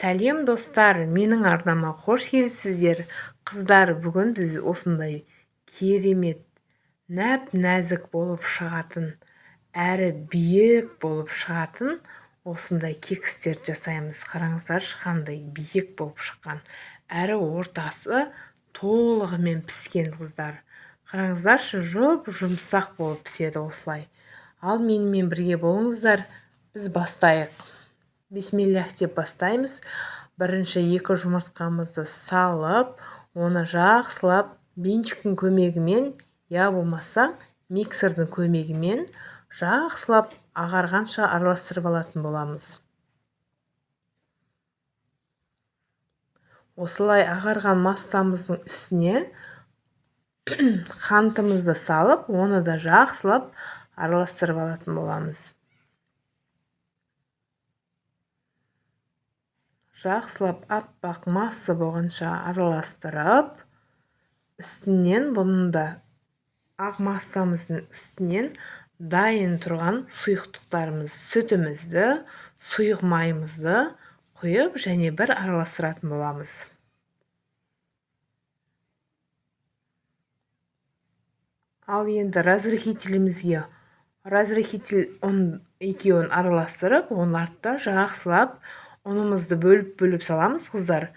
Сәлем, достар! Менің арнама қош келіпсіздер. Қыздар, бүгін біз осындай керемет, нәп-нәзік болып шығатын, әрі биік болып шығатын осындай кекстерді жасаймыз. Қараңыздаршы, қандай биік болып шыққан, әрі ортасы толығымен піскен, қыздар. Қараңыздаршы, жұп-жұмсақ болып піседі осылай. Ал менімен бірге болыңыздар, біз бастайық. Бисмиллях деп бастаймыз. Бірінші 2 жұмыртқамызды салып, оны жақсылап венчиктің көмегімен, я болмаса миксердің көмегімен жақсылап ағарғанша араластырып алатын боламыз. Осылай ағарған массамыздың үстіне қантымызды салып, оны да жақсылап араластырып алатын боламыз. Жақсылап аппақ масса болғанша араластырып, үстінен бұның да ақ массамыздың үстінен дайын тұрған сұйықтықтарымыз, сүтімізді, сұйық майымызды құйып және бір араластыратын боламыз. Ал енді разрыхителімізге разрыхитель ұн екеуін араластырып, оны артта жақсылап ұнымызды бөліп-бөліп саламыз, қыздар.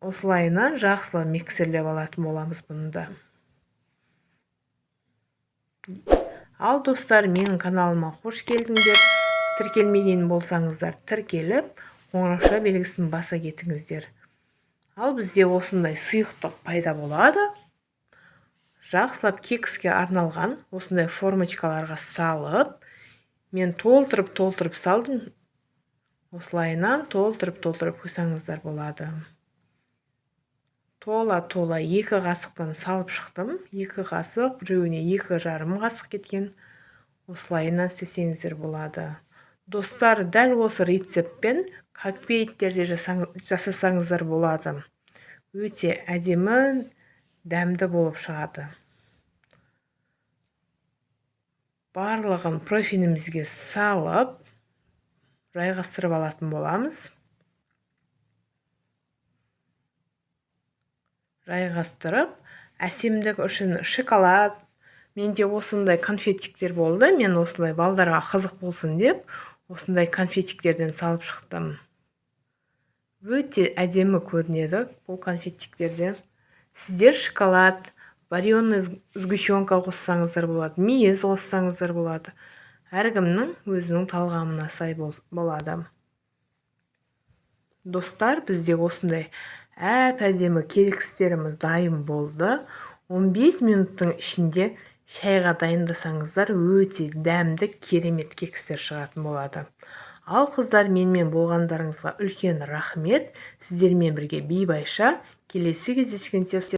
Осылайынан жақсылап миксерлеп алатын боламыз бұны да. Ал достар, менің каналыма қош келдіңдер. Тіркелмеген болсаңыздар, тіркеліп, қоңырауша белгісін баса кетіңіздер. Ал бізде осындай сұйықтық пайда болады. Жақсылап кекске арналған осындай формочкаларға салып, мен толтырып-толтырып салдым. Осылайынан толтырып-толтырып қойсаңыздар болады. Тола-тола 2 қасықтан салып шықтым. 2 қасық, біреуіне 2,5 қасық кеткен. Осылайынан істесеңіздер болады. Достар, дәл осы рецептпен капкейктерде жасасаңыздар болады. Өте әдемі, дәмді болып шығады. Барлығын профилімізге салып, жайғастырып алатын боламыз. Жайғастырып, әсемдік үшін шоколад, менде осындай конфетиктер болды, мен осылай балдарға қызық болсын деп осындай конфетиктерден салып шықтым. Өте әдемі көрінеді бұл конфетиктерде. Сіздер шоколад, вареный сгущенка қоссаңыздар болады, мейіз қоссаңыздар болады. Әркімнің өзінің талғамына сай болады. Достар, бізде осындай әп-әдемі кекстеріміз дайын болды. 15 минуттың ішінде шайға дайындасаңыздар, өте дәмді, керемет кекстер шығатын болады. Ал қыздар, менімен болғандарыңызға үлкен рахмет. Сіздермен бірге Бибайша. Келесі кездескенше.